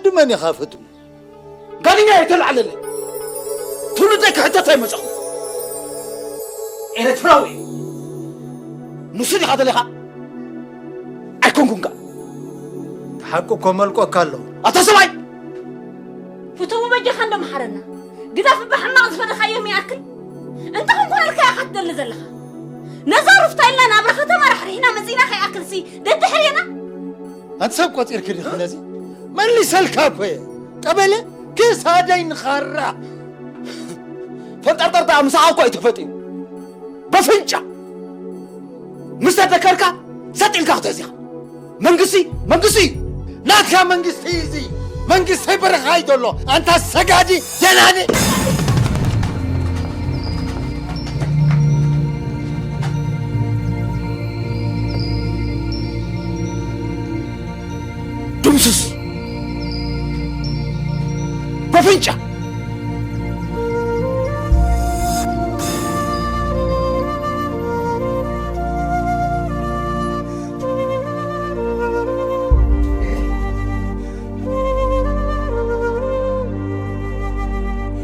ድመን ኢኻ ፈትሙ? ጋዲኛ የተላዕለለ ትውልደይ ክሕተት ኣይመጻኹ። ኤርትራዊ እዩ። ንሱ ዲኻ ደሊኻ? ኣይኮንኩን ከ። ሓቂ እኮ መልቆካ ኣሎ። ኣታ ሰብኣይ! ፍትዉ በጃኻ እንዶ መሓረና። ግዳፍ ብሕማቕ ዝፈደኻዮም ይኣክል። እንተ ክንኮነልካ ኢኻ ትደሊ ዘለኻ። ነዛ ሩፍታ ኢልና ናብራ ከተማ ራሕሪሕና መጺእና ከይኣክልሲ ደድሕር ኢና። ኣንቲ ሰብ ቆጺርኪ ዲኺ ነዚ? መሊሰልካ እኮ እየ። ቀበለ ክሳደይ ንኻራ። ፈንጠርጠርታ ምሳኻ እኮ እዩ ተፈጢሩ። በፍንጫ። ምስ ተደከርካ ሰጥ ኢልካ ክትሕዝ ኢኻ። መንግስቲ፣ መንግስቲ እዩ። ናትካ መንግስቲ እዩ እዚ። መንግስተይ በረኻ እዩ ዘሎ። ኣንታ ሰጋዲ ደናኒ። ድምስስ። በፍንጫ።